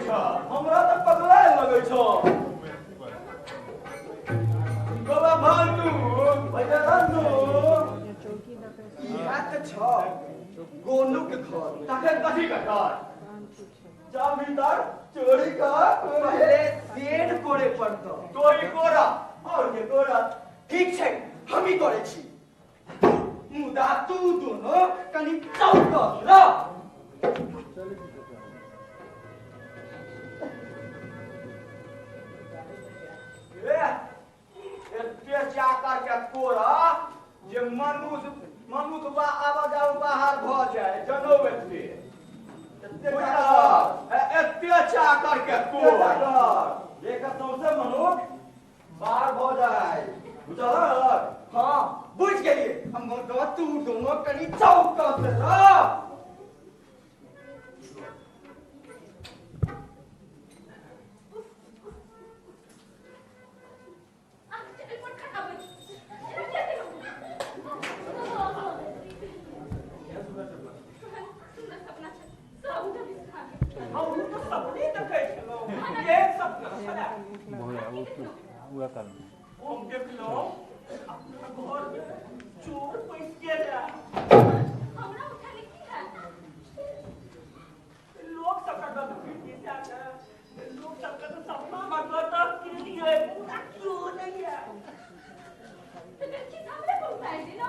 छ? हमरा तऽ पगलायल लगै छौ। बाबा भानु, भैया रन्नू, इएह तऽ छौ गोनूक घर। तखन कथी के डर? जा भीतर चोरी कर। पहिले सेन कोड़े पड़तौ। तोरी कोरा और के कोरा। ठीक छै, हमही करै छी, मुदा तू दोनो कनि चौकस रह। ए, एते चाकर के कोरा जे मनुष्य मनुष्य बा आवाजाही बाहर भऽ जाय जनौ। एते एते चाकर, एते चाकर के कोरा एकर सौंसे मनुख बाहर भऽ जाय, बुझलक? हँ, बुझि गेलियै हम, मुदा तू दोनो कनि चौकस रह। हम तऽ सपने देखै छलहुँ, केहन सपना छलै। हम देखलहुँ अपना घरमे चोर पैसि गेल। हमरा उठा की है? लोक सबके गंभीर से लोक सबके तऽ सपना में गतक के लिए पूरा क्यों नहीं है। तऽ चीज हमरे पहुंचाई देना।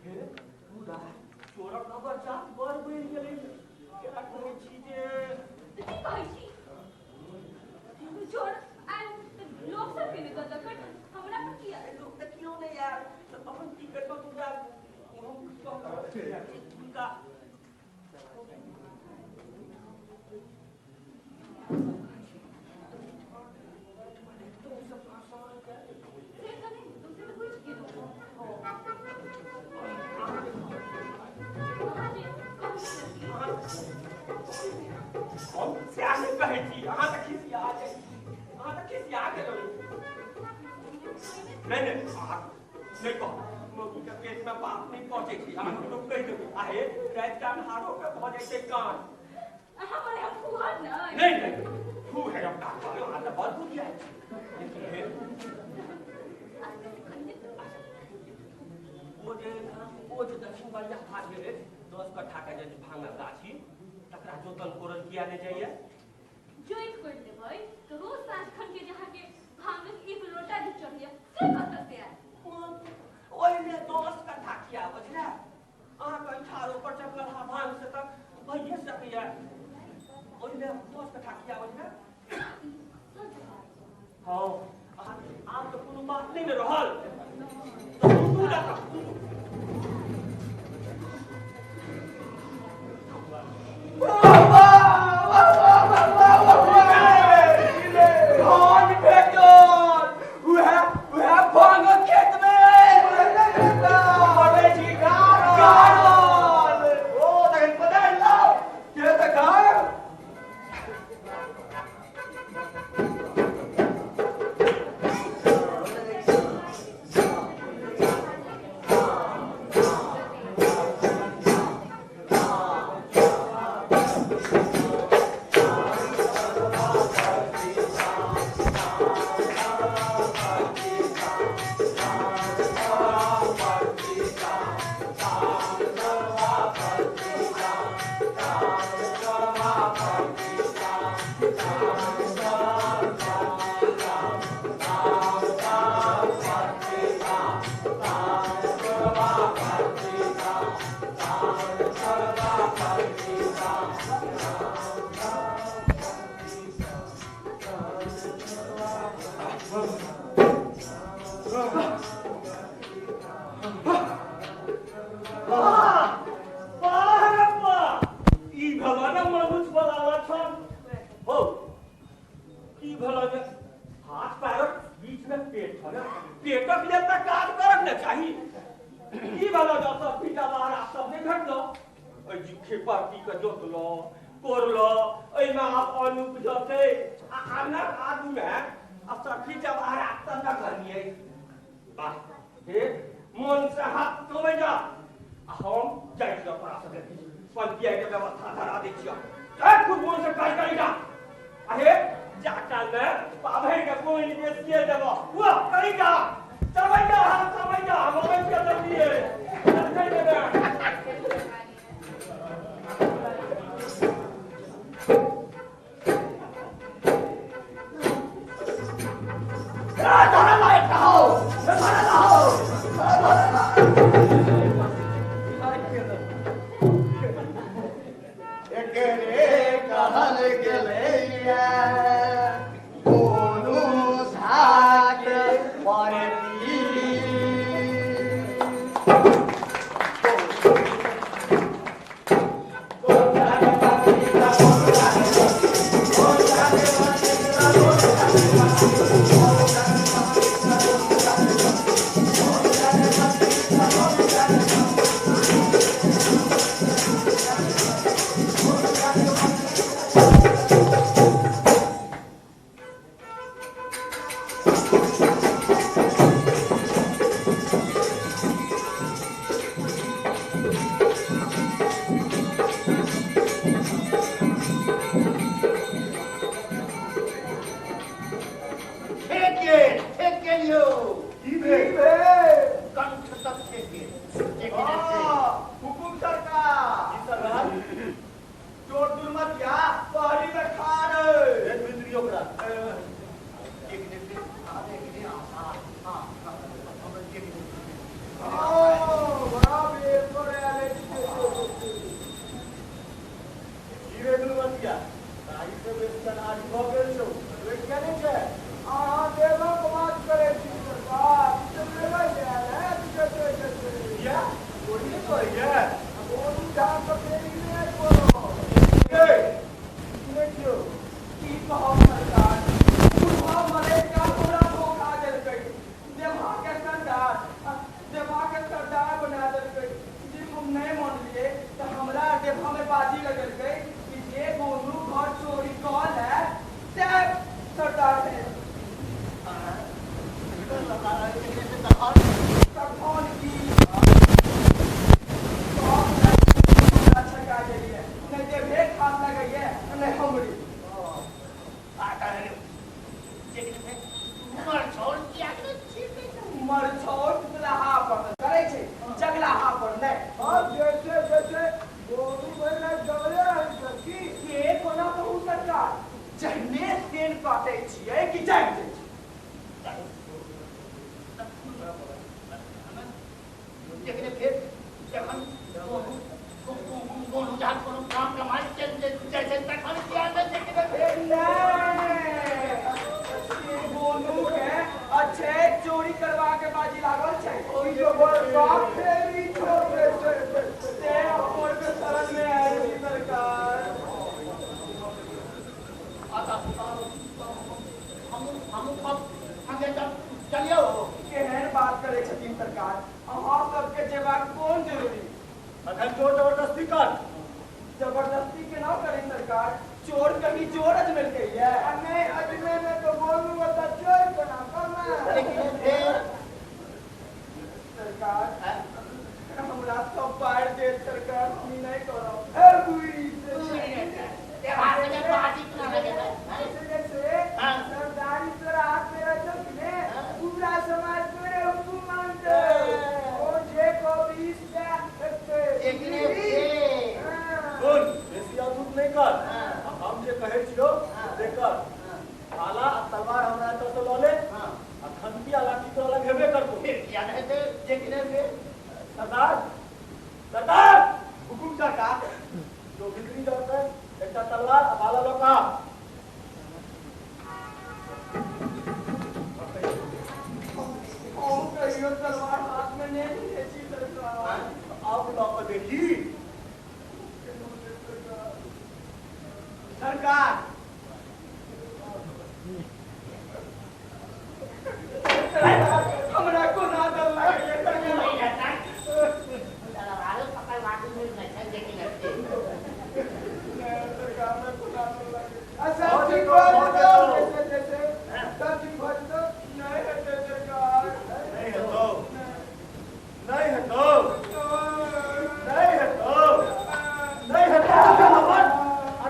हे, पूरा चोरक नगर जात बड़ बढ़ि गेलै। केना कहै छी जे तऽ की कहै छी? चोर आयल तऽ लोक सब के ने गदर, हमरा पर किया? लोक तऽ क्यों नहीं आयल, तऽ तहन की करतौ पूरा? हम हुनका से तऽ नहि, से तऽ बुझि गेलहुँ। अहाँ जे कहू ने। हम सएह नहि कहै छी, अहाँ तऽ खिसिया जाइ छी, अहाँ तऽ खिसिया गेलहुँ। नहि नहि, अहाँ नहि कहू, मौगीके पेटमे बात नहि पहुँचै छै। अहाँ ककरो कहि देबै, आहे राति के अन्हारो के भऽ जाइ छै कान। अहाँ पर हम फुहर नहि। नहि नहि, फू है हम का कहलहुँ, अहाँ तऽ बड़ बुद्धि छी, लेकिन हे ओ जे दक्षिण बलिया भाग गेलै, 10 कट्ठा के जे भांगक गाछी, तकरा जोतल कोरल किया नहि जाइए? जोइत कोड़ि लेबै तऽ रोज साँझ खन के जे अहाँके भांगक एक लोटा जे चढ़ैया से कतऽ से आयत? ओहिमे 10 कट्ठा किया बजलै? अहाँके अठारह पर चकलहा भांग से तऽ भइए सकैए। ओहिमे 10 कट्ठा किया बजलै? सच बात। हँ, अहाँ आब तऽ कोनो बात नहि ने रहल, तऽ दू दू टाका, दू दू। धान भेटल, उएह उएह भांगक खेत मे पढ़ै छी गारल। गाड़ल। ओ तखन पकड़ि लाउ के तखन। वाह वाह रे वाह, ई भेल ने मनुष्य वाला लक्षण। हो, की भेल जे हाथ पैरक बीच में पेट छ ने, पेटक लेल तऽ काज करक ने चाही। की भेल जे सब बीटा बाहर सब नहि भेटलो? एहि जी खेपाटी के जोतलो कोरलो, एहिमे आब अन्न उपजतै आ अन्नक आगूमे आ सखी जवाहरात तऽ नगण्य। वाह हे, मन से हाथ धोबै जा आ हम जाइ छी। तोरा सबके पन पियाके व्यवस्था धरा दै छियौ। चल। कुरबोन से काज करीटा अरे जाटा ने पाभे के कोई निवेश किए देबो हुआ करीटा चलबै हम चलबै हम अपन के दिए चलबै देबे।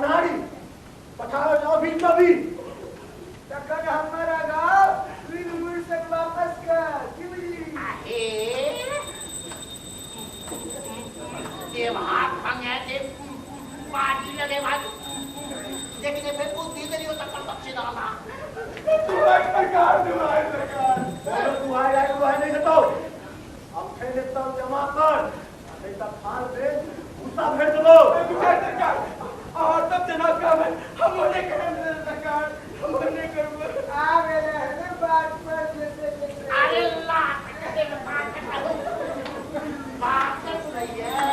नहीं। भाग भंगे बाजी लगे भाग देखने पे बुद्धि देलियो तकर दक्षिणा ला दुआई सरकार दुआई सरकार दुआई आई दुआई नहीं देतो हम खेले तब जमा कर नहीं तब थाल में भूसा भेज देबो दुआई सरकार और तब जना काम है हम होने करेंगे सरकार हम होने करबो आ गेले हने बात पर जैसे जैसे अरे लाख के बात बात सुनैया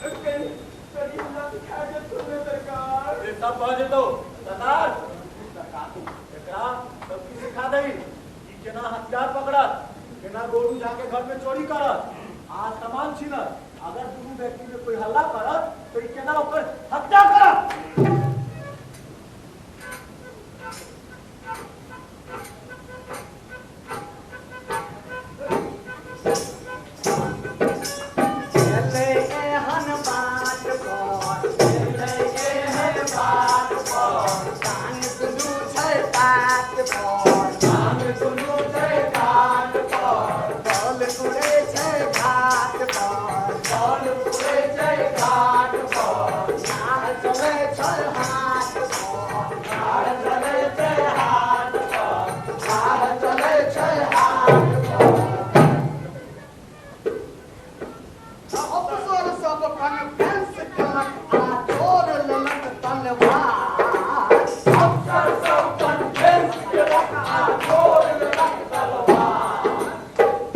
कहीं कहीं हमरा सिखा के सुने सरकार ये सब भऽ जेतौ सरकार सरकार एकरा सब किछु सिखा दही कि केना हथियार पकड़त केना गोलू झा के घर में चोरी करत आ सामान छीनत अगर दुनू व्यक्ति में कोई हल्ला करत तो ई केना ओकर हत्या करत। चले एहन बाट पर चले एहन बाट पर कान दुनू छै तात पर कान दुनू छै तात पर बल उड़े छै घाट पर बल उड़े छै घाट पर नाह चले छै हाथ पर नाह चले छै हाथ पर नाह चले छै हाथ पर अफसर सब कॉन्फ्रेंस केलक आ छोड़ लेलक तलवार अफसर सब कॉन्फ्रेंस केलक आ छोड़ लेलक तलवार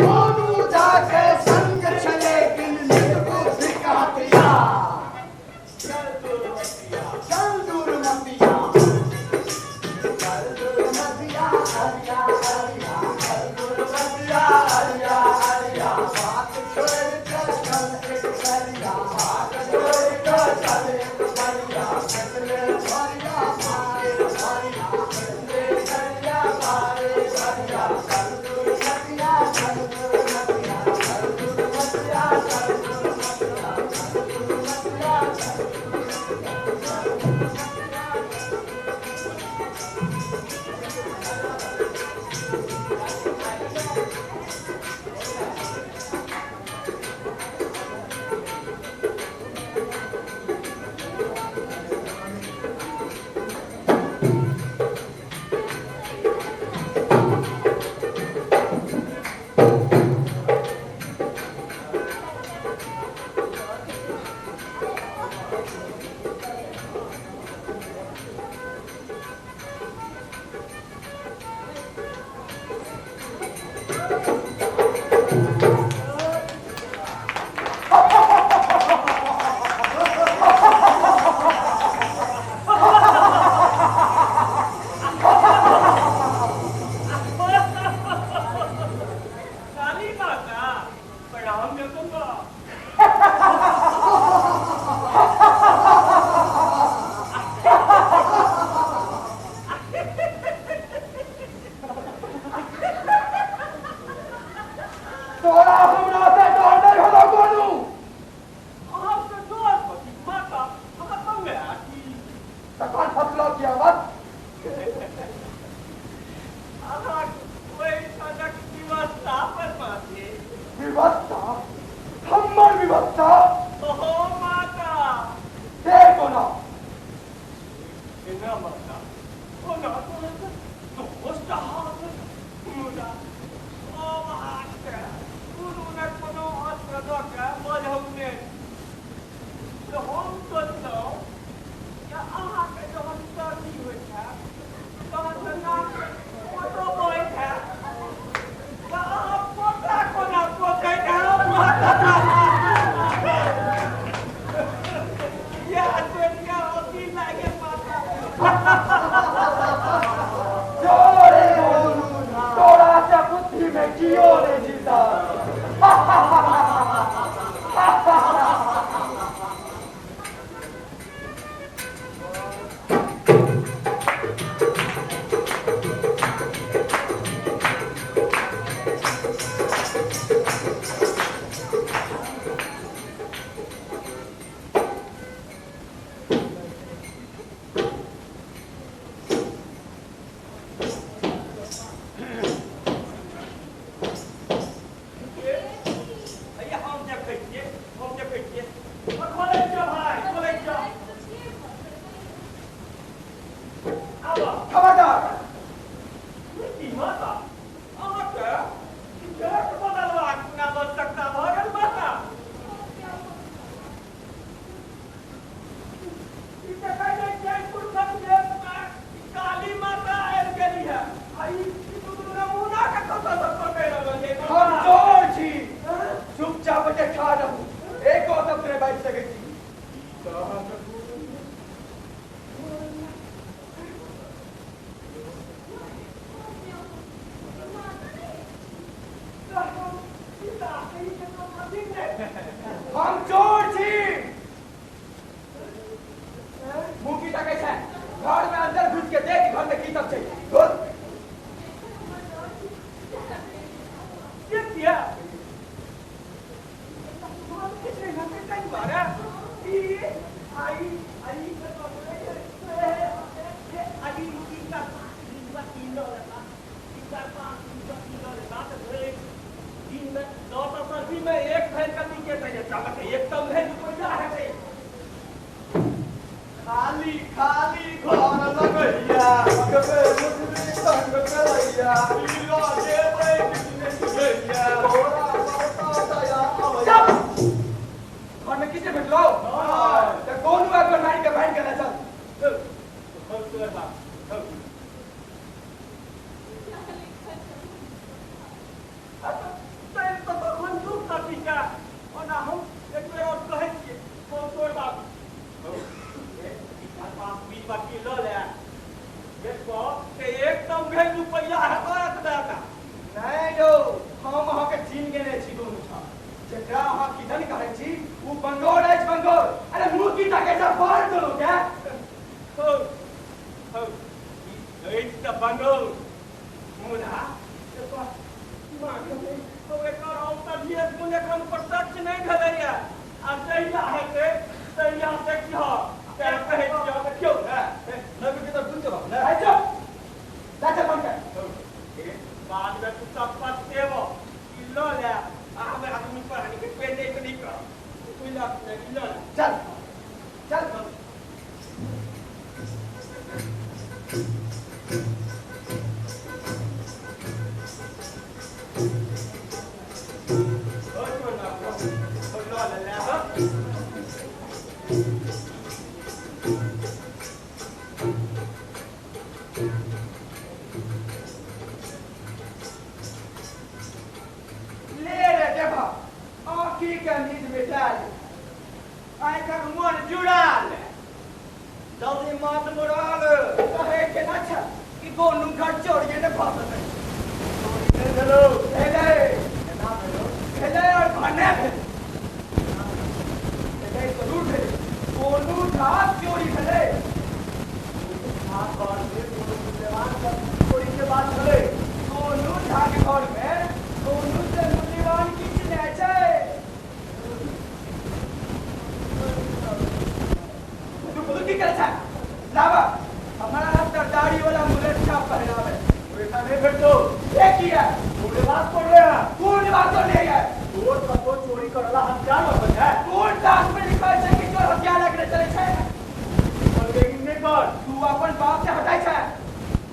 गोनू झा के संग छले लेकिन निर्बुद्धिक हथियार चल दूर मतिया चल दूर मतिया हरिया हरिया चल दूर मतिया हरिया हरिया बात छोड़ के चल एक बरिया बात छोड़ के चल एक बरिया चले बरिया मारे बरिया चले बरिया मारे बरिया चल दूर मतिया चल दूर मतिया चल दूर मतिया चल दूर मतिया चल दूर मतिया चल काली माता प्रणाम देखूंगा। तोरा हमरा से डर नहीं होलो गोनू अहाँ से डर कथी माता हमरा तो वएह की तखन फसलो किया बात अहाँ ओहि सड़क व्यवस्था पर बाटे व्यवस्था हमर व्यवस्था ओहो माता से कोना केना माता ओना तो दोस्त हाथ मुदा ओ हाथ कोनो न कोनो अस्त्र दऽ के बजौने तऽ हम सोचलहुँ जे अहाँके जहन सर्दी होइत हैत तहन तऽ नाक फोटो बहैत हैत तऽ अहाँ पोता कोना पोसैत हैब माता इएह सोचि कऽ हँसी लागे माता। जोरे गोनू तोरा से बुद्धि में कियो नहीं जीता। आई आई आई ई का 3 लेता 4 5 किलो लेता तो दिन में 10 सर्फी में एक भैंस का टिकट है चावल एक तम है रुपया है। खाली खाली घर लगैया कबे मुझे संग कलैया लीला देबै किसने सुनैया तोरा पता दया अवैया। घर में किसे भेटलो त कोन हुआ को नाई के भाई के चल चल चल बाप ओना हम एक बेर और कहै छियै तोर बाप 5 20 बाकी ल ले देखो के एक तम भेल रुपैया हेतो एतबा का। नहीं यौ हम अहाँ के चीन गेने छी दुनू छा जकरा अहाँ किदन कहै छी उ बंगोर अछि बंगोर। अरे मुँह की ताकै छ बाहर दुनू के हो हो ई अछि त बंगोर मुदा देखो मां एकर औषधि गुण एखन प्रत्यक्ष नहि भेलैया आ जहिया हेतै तहिया देखियौ तैं कहै छियौ देखियौ ने नहि बेटी तऽ सुन चल ने भाइ चुप जा चल बंद कर। बाद में तू सब पछतेबो ई ल ले आ हमे आदमी पर हानि के पेट नहीं कर तू ल ले ई ल ले चल चल। ले रे देखो आँखी के नींद मिटा ले आँखक मन जुड़ा ले जल्दी माथ मुड़ा ले कहे के ना छ कि गोनू घर चोरिए ने भऽ सकै भेलो भेलै केना भेलो भेलै और भने भेलै भेलै जरूर भेलै गोनू झा चोरी भेलै झा घर में कोनो मूल्यवान वस्तु चोरी के बात भेलै। गोनू झा के घर में गोनू से मूल्यवान किछु नहि छै। तू बोल की करै छै लावा हमारा सरदारी वाला मुलेठा पहनावे मुलेठा नहीं भेटतो ये किया मूल्यवान तोड़ ले कोन बात तो नहीं है चोर कतो चोरी करला हथियार रखल है कोन क्लास में लिखल छै कि चोर हथियार रखने चलै छै लेकिन नहीं कर तू अपन बाप से हटाई छै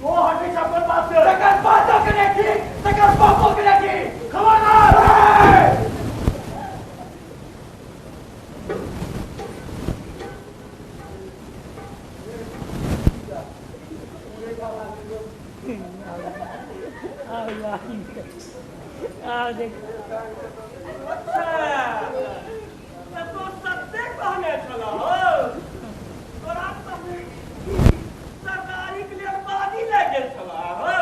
तो हटे छै अपन बाप से तकर बातो के नहीं ठीक तकर बापो के नहीं ठीक। खबरदार अच्छा त तू सत्ते कहने छलह हो तोरा तऽ सरदारी के लेल बाजी लागि गेल छलह हो।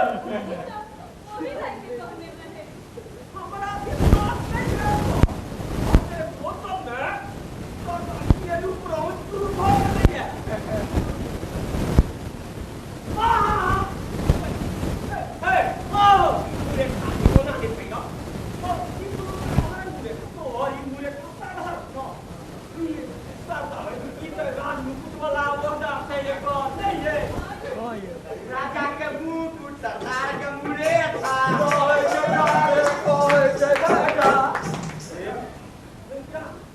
ओही लाइके कहने रहे। हमरा विश्वास नहि भेल अरे वो सब ने सरदारी के उपराउंड शुरू भऽ गेलैया। वाह हे वाह मुरेठा कोना हेतै गऽ ओ ई कोनो साधारण मुरेठा तो ई मुरेठा साधारण न ई सरदार ई तऽ राजमुकुट वाला ओहदा छै एकर नहि ये राजा के मुकुट सरदार के मुरेठा कहै छै राजा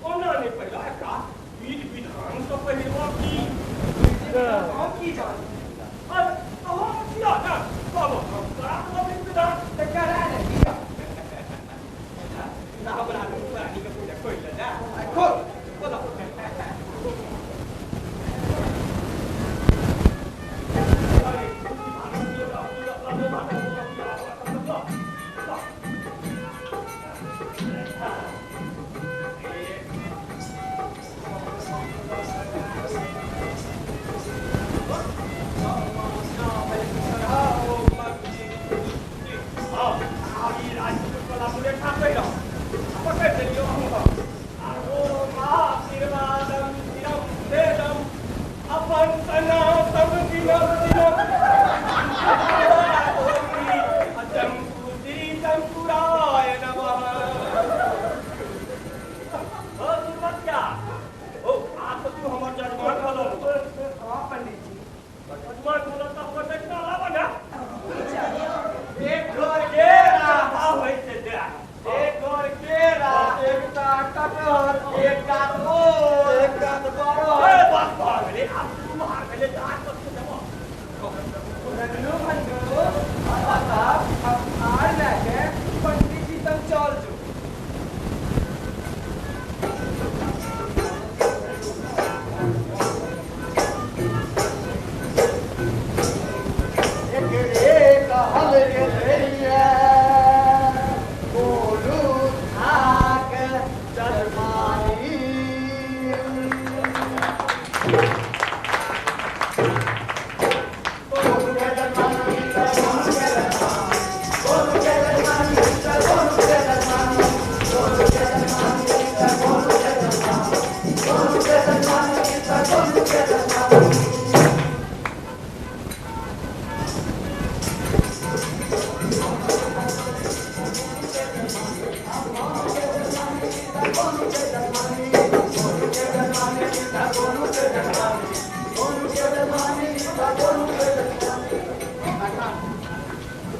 ओना नहि पहिला एकरा विध विधान सँ पहिरबऽ की हम की जानी अरे हम किया ने कहबो हम तोरा तऽ विध विधान तऽ करा ले की कर ना हमरा रानी के पूजा खोलि ले जा खोल बोलो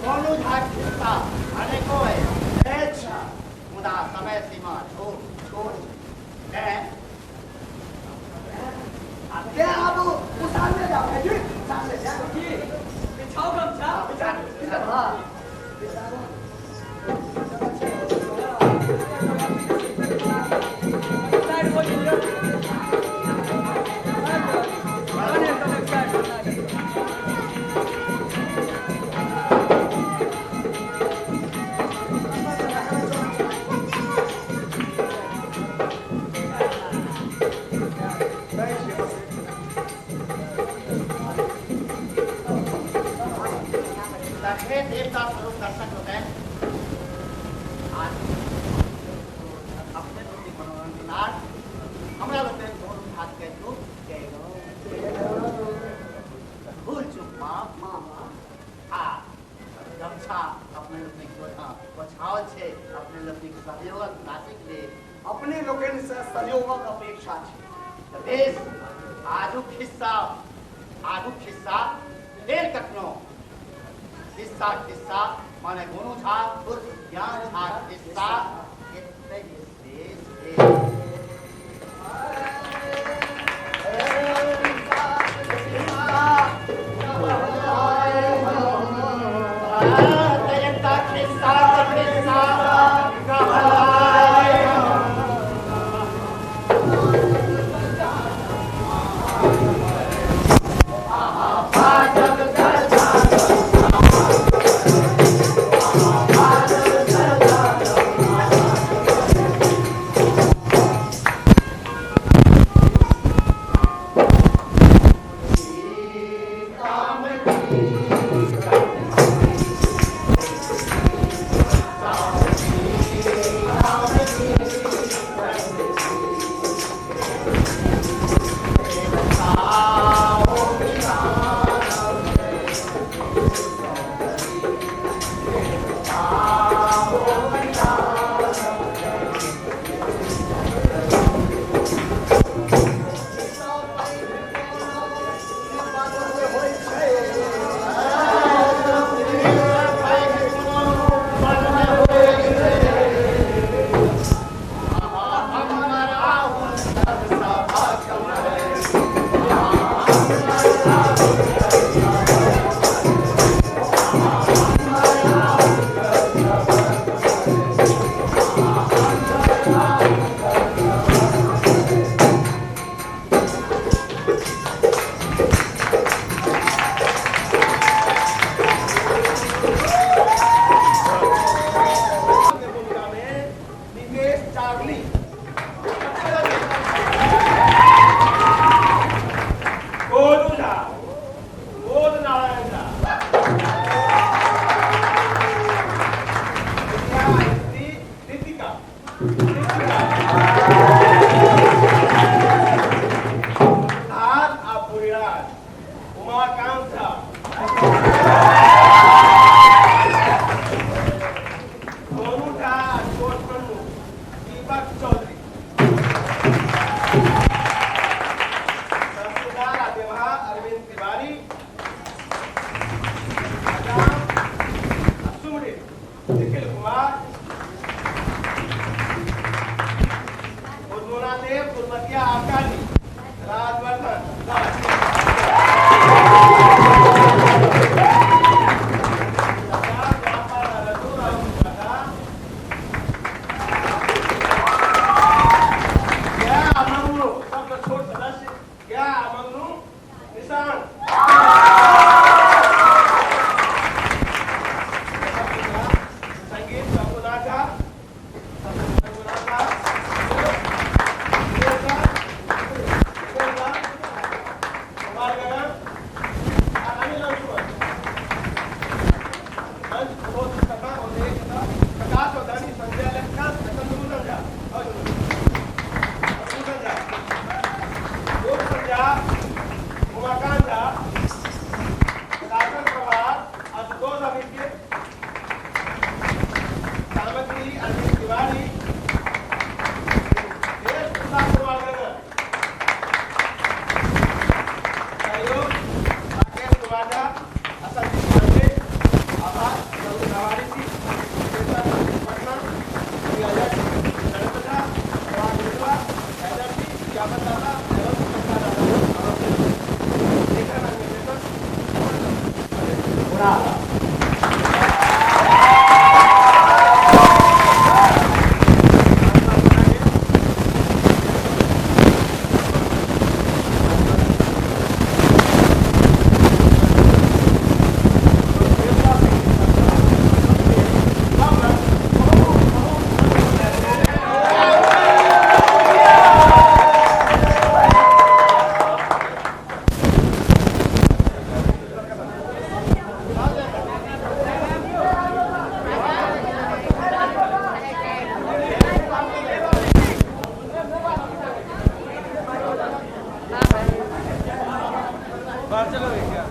गोनू झा खिस्सा अनेको अछि, मुदा समय सीमा छोट छोट तें तें आब उसारने जाउ जी, उसारने जाउ की बिछाउ गमछा। हाँ। साइड हो जाइए। Side side. तऽ हे देवता स्वरूप दर्शक लोकनि, आज अपने प्रति मनोरंजनार्थ हमरा लोकनि गोनू झा के चुप कयलहुँ, भूल चूक माफ। आ गमछा अपने लोकनिक सोझाँ ओछाओल छै अपने लोकनिक सहयोगक राशिक लेल। अपने लोकनि से सहयोगक अपेक्षा छै। तऽ बेस, आजुक खिस्सा, आजुक खिस्सा फेर कखनो। खिस्सा खिस्सा माने गोनू झा उर्फ ज्ञान झा खिस्सा एतहि शेष भेल। तऽ एकटा खिस्सा खिस्सा कहलाय। के भूमिका में नितेश चावली, गोलू झा, बोध नारायण झा, विद्या रितिका, रितिका धार आ पुरीराज, उमाकांत झा, सोनू झा आ छोट कन्नू, दीपक चौधरी, तहसीलदार आ देवहा, अरविंद तिवारी, अजाम आ सुमरित, निखिल कुमार, उर्मुना देव, गुरमतिया आकाली, राजवर्धन दास। क्या मंगलू सबसे छोट सदस्य, क्या मंगलू निशान। संगीत शंभुनाथ झा, शंभुनाथ झा, झा, उमाकांत झा, शासन प्रभार आशुतोष आदित्य, सामग्री अरविंद तिवारी, देश प्रताप कुमार नगर, सहयोग राकेश कुमार झा, असंजीत पांडे, आभार प्रभु नवारी जी, चेतन पटना, श्री अजय शरद झा, कुमार मिश्रा, एजर्सी, ज्ञापन दाता एवं संचालक लेखन निर्देशक। बाहर चलो क्या।